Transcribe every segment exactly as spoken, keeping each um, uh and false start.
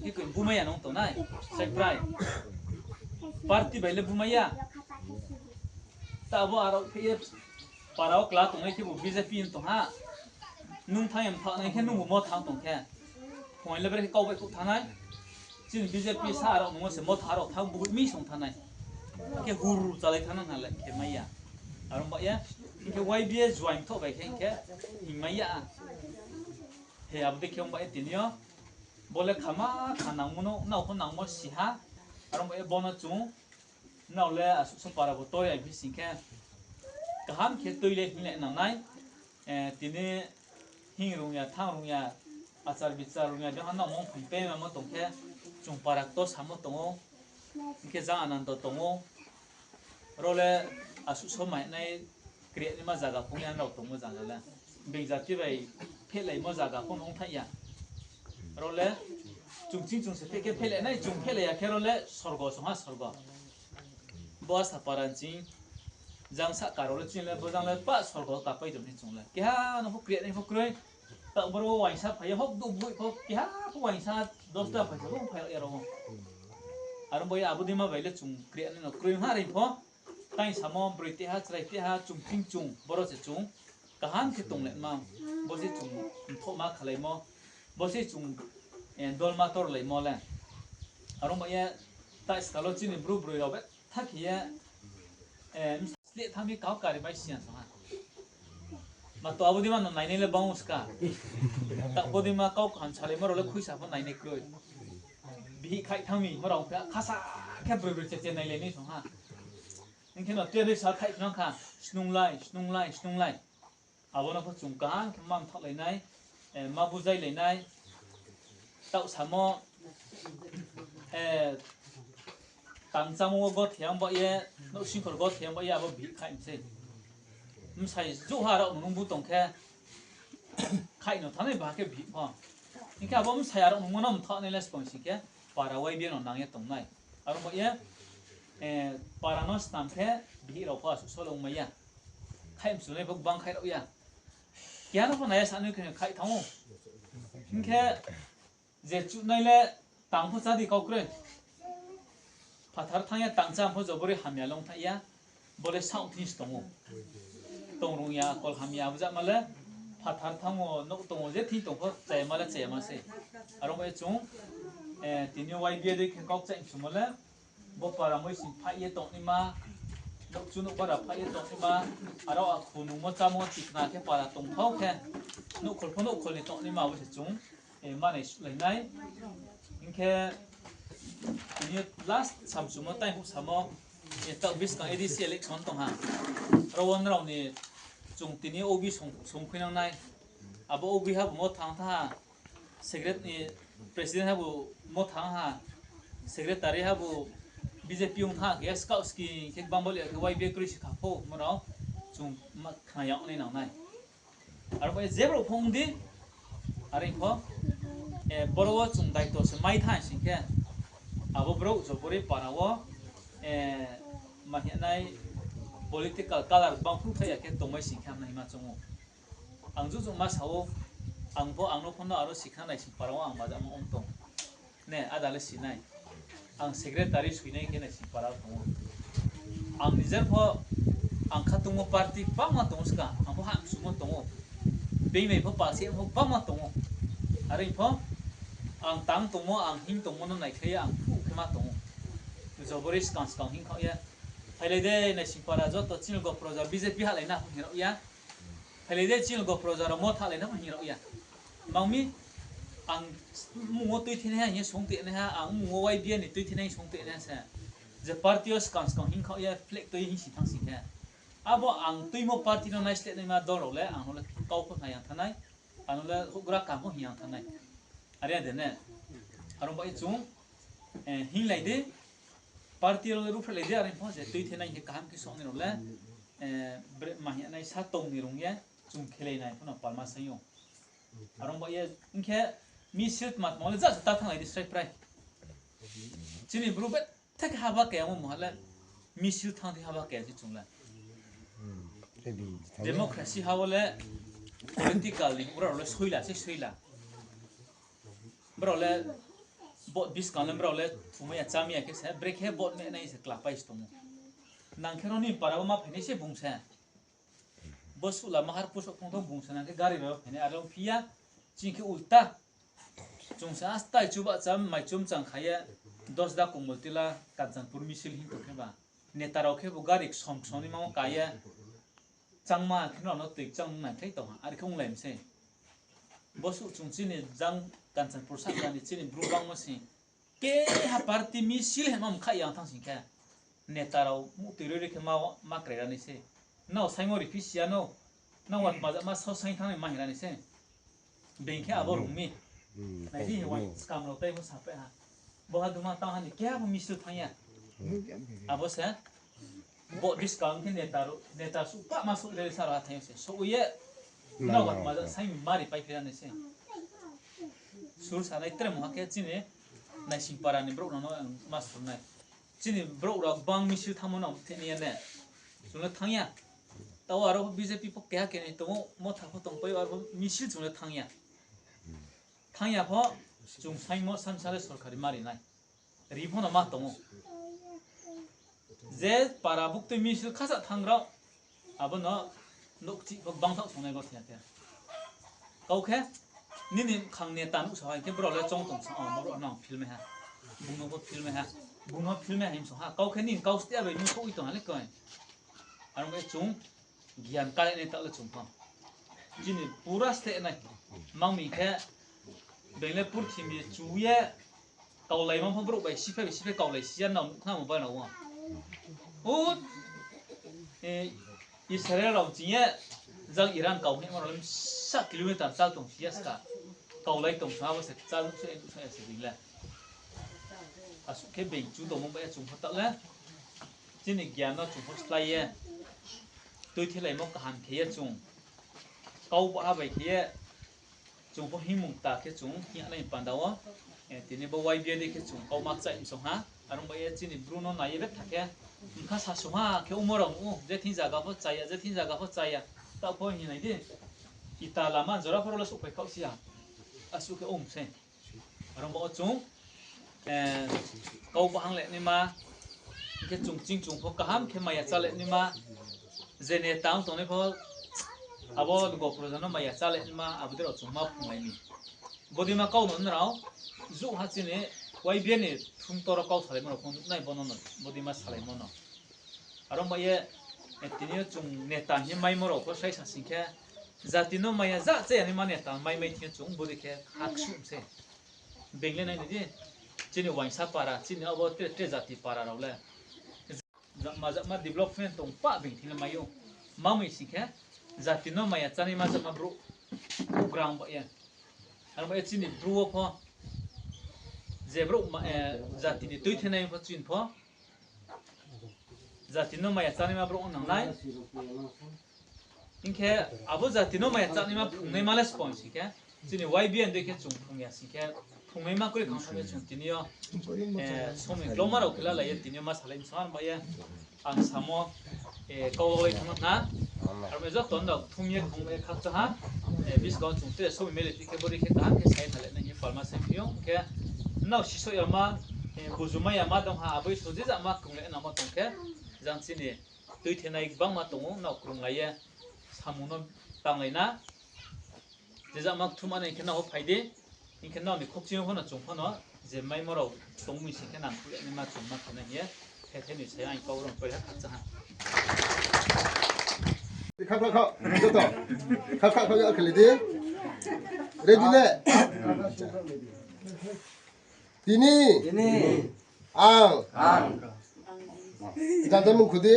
Khe koi bumai ya nung tongnai, srai prai. Party bai le bumai ya. Ta abo aro khe ye para wo kla tongnai khe bo B J P hing tong ha. Nung thanng ye mthaoh nai khe nung bo mo thanng tong khe. Phung le bere khe kau bai khouh thanng nai. Chini B J P sa aro nung se mo thanng aro thanng bo mi song thanng nai. Khe hur chalai thanng nang ha le khe mai ya. Aro ba ye, hing khe Y B A join thoh bai khe hing khe hing mai ya. He abo dei khe ong ba ye tini yo. Bo le khama kha nangmo no, nrao pho nangmo si ha. Aro ba ye bo no chung, nrao le asuh so para bo toi ai phi sing khe. Kaham khe toi le hing le nang nai. Eh, tini hing rung ya, thanng rung ya, achar bichar rung ya, jang ha nrao mong phaing pe ma mo tong khe, chung para kto samo tong ou, hing khe jang anando tong ou. Ro le asuh so mai nai kre naima zaga phung ya nrao tongmo zaga le. Being jati bai phehlaimo zaga phung ong thai ya. Ro le chung ching chung se phe khe phehlai nai, chung phehlai ya khe ro le sorgo song ha sorgo. Bo asa para ching jang sahka ro le ching le bo jang le pa sorgo kapai tong ni chung le. Keha no pho kre nai pho kroi. Ta boro wo uaingsa phai ye hok du boi pho keha pho uaingsa dosta phai sa bo phai ya ro. Aro bo ye abo dei ma bai le chung kre nai no kroi ha rei pho. Tai samo broi teha, chrai teha, chung ching chung, boro se chung kaham khe tong le ma, bo se chung mthohma khalaimo, bo se chung, eh, dolma torlaimo le. Aro ba ye, tai skal wo chini bru broi rao betha khe ye, eh, sleh thanng mi kau kari bai siya song ha. Ma to abo dei ma no nainai le bang ska. Ta abo dei ma kau kaham salaimo rao le khuisa pho nainai kroi. Bihih khaih thanng mi, mo rao khe khasa khe broi broi cheche nailai nai song ha. Hing khe no tei rei sa khaih phnang kha, snunglai, snunglai, snunglai. Abo no pho chung kaham khe ma mthaohlai nai, eh, ma bujailai nai. Taoh samo, eh, tang chámo wo gothe yang ba ye, nouhsingkhor gothe yang ba ye, abo bihih khaih mi sei. Bsai jouh ha rao nung bu tong khe, khaih no thanng nai ba khe bihih pho. Hing khe abo bsai aro nungmo no mthaoh nai le spong sing khe, para Y B A no nang ye tong nai. Aro ba ye, eh, para no snam khe bihih rao pho asuh so le ongmai ya. Khaih mchu nai pho gbang khaih rao ya. Keha no pho nai ya sa nai khe khaih thanng ou. Hing khe je chuhnai le tang pho chá di kau kroi. Phathar thanng ya tang chá pho jobori hamya le ong thaih ya. Bo le saoh thing se tong ou. Tong rung ya, kol hamya, abo jama le phathar thanng o, nouh tong o, je thing tong pho chayama le chayama se. Aro ba ye chung, eh, tini Y B A dei khe kau kchaih mchumo le, bo para moi sing phaih ye tongnaima, nouhchu nouhbara phaih ye tongnaima, aro akhu nungmo chámo tikna khe para tongthao khe, nouhkhol pho nouhkhol ni tongnaima abo se chung, eh, manai suhlai nai. Hing khe, tini last samchumo tai houh samo, eh, taoh buskang A D C election tong ha. Aro wo nrao ni chung tini O B song, songkhui nang nai. Abo O B ha bo mo thanng tha ha. Secret-, eh, president ha bo mo thanng ha. Secretary ha bo B J P ong tha khe scout ski khe gbang bali khe Y B A kroi si kha pho mo rao chung ma khna yag nai nang nai. Aro ba ye je brouh pho ong di, are pho, eh, boro wo chung daito se mai tha sing khe, abo brouh jobori para wo, eh, ma hing nai political color bang phruh thai ya khe tongmai sing khe hamnai hima choung ou. Ang jugjugma sa ou, ang pho ang no pho no aro sikhna naising para wo ang majamo ong tong. Ne, ada le si nai. Ang secretary soi nai khe naising para tong ou. Ang nijer pho, ang khatungmo party bangma tong ou ska, ang pho hahmchumo tong ou. Being bai pho palse pho bangma tong ou. Are pho, ang tang tongmo, ang hing tongmo no naikhlai ye ang phuh khe ma tong ou. Jobori skang skang hing khaoh ye. Phailai de naising para joto chini logo proja B J P hahlai na hing rao ya. Phailai de chini logo proja rao mo thahlai na hing rao ya. Mang mi, ang mmung wo tuithenaiha hing ye song tuinaiha, ang mmung wo Y B A ni tuithenai hing song tuinaiha se. Je party yo skang skang hing khaoh ye flag tui hing si thanng sing khe. Abo ang tuimo party no naisleh naima dol rao le, ang no le kau pho hing yang thanng nai, ang no le houhgra kaham pho hing yang thanng nai. Are ya de ne? Aro ba ye chung, eh, hinglai di, party rao le ruhphreh lai di, are pho je tuithenai hing khe kaham khe song nai rao le, eh, bre-, ma hing nai sa tong ni rung ye, chung khelai nai pho no palma saing ou. Aro ba ye, hing khe misil tma tma le just ta thannglai di srai prai. Chini bru betha khe haba kaya mo mungha le misil thanng di haba kaya se chung le. Democracy ha wo le political ni ura rao le soila se soila. Brao le Vote buskang le brao le thumai ya chámai ya khe se, brekhe vote me nai se klapai se tong ou. Nang khe ro ni para wo ma phainai se bung se. Bo suh lama har pusoh phung thang bung se nang khe gari bai wo phainai, aro phi ya, chini khe ulta. Chung se astai chuba cham, mai chum chang kha ye, Dosda, Komoltila, Kanchanpur misil hing tong khe ba. Neta rao khe bo gari ksom ksom ni ma wo ka ye, changma khe no no tui chang nai khlai tong ha, are khe onglai mi se. Bo suh chung chini jang Kanchanpur sahka ni chini Bru bangmo sing. Keha party misil hema mkha yang thang sing khe. Neta rao muhtui roi roi khe ma, ma krai ra nai se. Nrao saingmo riphi si ya no. Nrao watmaja ma sao saing thang nai ma hing ra nai se. Being khe abo rung mi. Nai di, wa skam rao tei pho sapai ha. Bo ha duma tang ha ni keha pho misil thang ya. Abo se. Bo buskang khe neta rao, neta suh pah ma suh rere sa ra thang se. Suh ye. Nrao watmaja saing ma ripai phi ra nai se. Sur sanai tre mungha khe chini Naisingpara ni brouh rao no ang ma sur nai. Chini brouh rao gbang misil thanngmo no thik ni ya ne. Chung le thang ya. Tao aro B J P pho keha kenai tong ou, Motha pho tongpai ou, aro misil chung le thang ya. Thang ya pho, chung saingmo sansa le sorkari ma ri nai. Ri pho no ma tong ou. Je para buktui misil khasa thanng rao, abo no nouhkchih pho gbang thaoh songnai bo thing ya khe. Kau khe, nini bkhang neta nuhsao hai khe brao le choung tong sa, o, brao no ang philmai ha. Bung no pho philmai ha. Bung no philmai ha hing song ha. Kau khe nini kau stia bai nung souh ye tong ha le koi. Aro khe chung, Gian kale nai taoh le chung pho. Chini pura steh nai. Mang mi khe, being le purthimbi chu ye, kaulaimo pho brouh bai siphai bai siphai kaulai si ya nrao nuh khna mobile rao wo. O, Israel rao ching ye, jang Iran kau hnaimo rao le sa kilometer chal tong si ya ska. Kaulai tong sa abo se chal nuhsao ya nuhsao ya se being le. Asuh khe being chu tongmo bai ye chung pho taoh le. Chini gian no chung pho slái ye, tuithelaimo kaham khe ye chung, kau baha bai khe ye, chung pho hingmung kta khe chung hing ya nai panda wo, eh, tini bo Y B A dei khe chung kau ma kchaih msong ha, are ong bai ye chini Bru no nai ye betha khe, bkha sasung ha khe ongmo rao nuh ou, je thing zaga pho chaya, je thing zaga pho chaya, taoh pho hing nai di, ita lama jora pho rao le souhphai khaoh si ya, asuh khe ong sei. Aro bo chung, eh, kau bahang le naima, hing khe chung ching chung pho kaham khe maya chá le naima, je neta ong tongnai pho, abo gopro jano maya chá le naima, abo dei rao chung ma phrunglai mi. Bodei ma kau no nrao, juh ha chini, Y B A ni thung toro kau salaimo rao pho nuh nai bo no no, bodei ma salaimo no. Aro bai ye, eh, tini yo chung neta hing ye maimo rao pho saisa sing khe, jati no maya ja chaya naima neta maimai thing yo chung bodei khe ha ksuh sei. Being le nai nai di, chini uaingsa para, chini abo tre, tre jati para rao le. Jakma jakma development tong pah being thing le mai ou. Ma mi sing khe, jati no maya chánaima jakma brouh, brouh grang bai ye. Aro bai ye chini Bru wo pho, je brouh ma, eh, jati ni tuithenai pho chini pho, jati no maya chánaima brouh ong nang nai. Hing khe abo jati no maya chánaima phrungnaima le sbo sing khe, chini Y B A ni dei khe chung phrung ya sing khe, phrungnaima kroi khang thanng ye chung tini yo, eh, somoi kloma rao khe lalai ye tini yo ma salai msong ha bai ye. Ang samo, eh, kau lai thang na. Aro bai joto no thum ye khong ye khakchang ha. Eh, buskang chung tre somoi mele ti khe bodei khe kaham khe sai tha le nai hing ye palma sai phi ou. Khe nrao sisoh yama, eh, bujumai yama dong ha, aboi so je jama krung le nangmo tong khe, jang chini tuithenai gbangma tong ou, nrao krunglai ye samung no tanglai na. Je jama kthuma nai khe nrao phai di. Hing khe nrao ni khokching yo pho no chung pho no, je maimo rao tong mi sing khe nang khuh le naima chung ma khe nai hing ye, the the ni sai ang kau rao pai ha khakchang ha. Kha kha kha, joto. Kha kha kha, ya khe le di. Ready le? Tini. Tini. Ang. Ang. Jang jang mung khu di.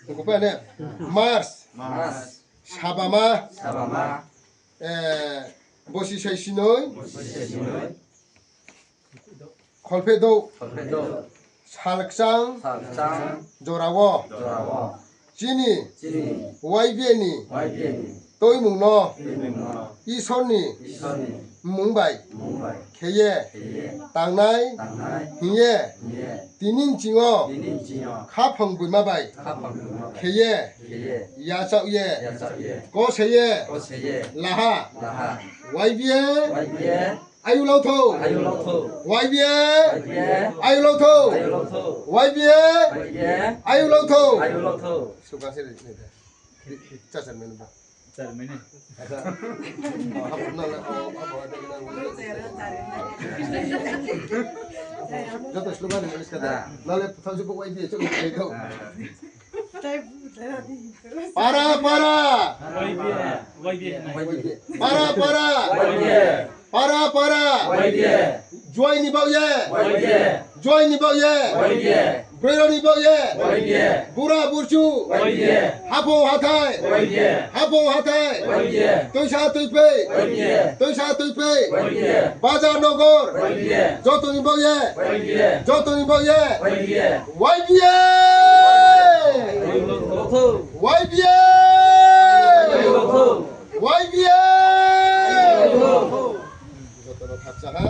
Mung khu pa ne. March. March. Sabama. Sabama. Eh, bosi sai sinoi. Bosi sai sinoi. Kholphedouh. Kholphedouh. Salkchang. Salkchang. Jorao. Jorao. Chini. Chini. Y B A ni. Y B A ni. Tuimung no. Tuimung no. Isor ni. Isor ni. Mmung bai. Mmung bai. Khe ye. Khe ye. Tangnai. Tangnai. Hing ye. Hing ye. Tini nching yo. Tini nching yo. Khaphang boima bai. Khaphang boima bai. Khe ye. Khe ye. Yachaoh ye. Yachaoh ye. Kose ye. Kose ye. Laha. Laha. Y B A. Y B A. Ayuh Lauthou. Ayuh Lauthou. Y B A. Y B A. Ayuh Lauthou. Ayuh Lauthou. Y B A. Y B A. Ayuh Lauthou. Ayuh Lauthou. Suka se ni de. Chairman ba. Chairman ni. Acha. Oh, habo na le, oh, habo na le. Joto slogan ni list ka da. Na le thang se bo Y B A chok ni ko. Para, para. Y B A, Y B A. Para, para. Y B A. Para, para. Y B A. Juai ni baoh ye. Y B A. Juai ni baoh ye. Y B A. Broi rao ni baoh ye. Y B A. Bura burchu. Y B A. Haphung hathai. Y B A. Haphung hathai. Y B A. Tuisa tuipei. Y B A. Tuisa tuipei. Y B A. Bazar nogor. Y B A. Joto ni baoh ye. Y B A. Joto ni baoh ye. Y B A. Y B A! Y B A! Y B A! Joto no khakcha ha.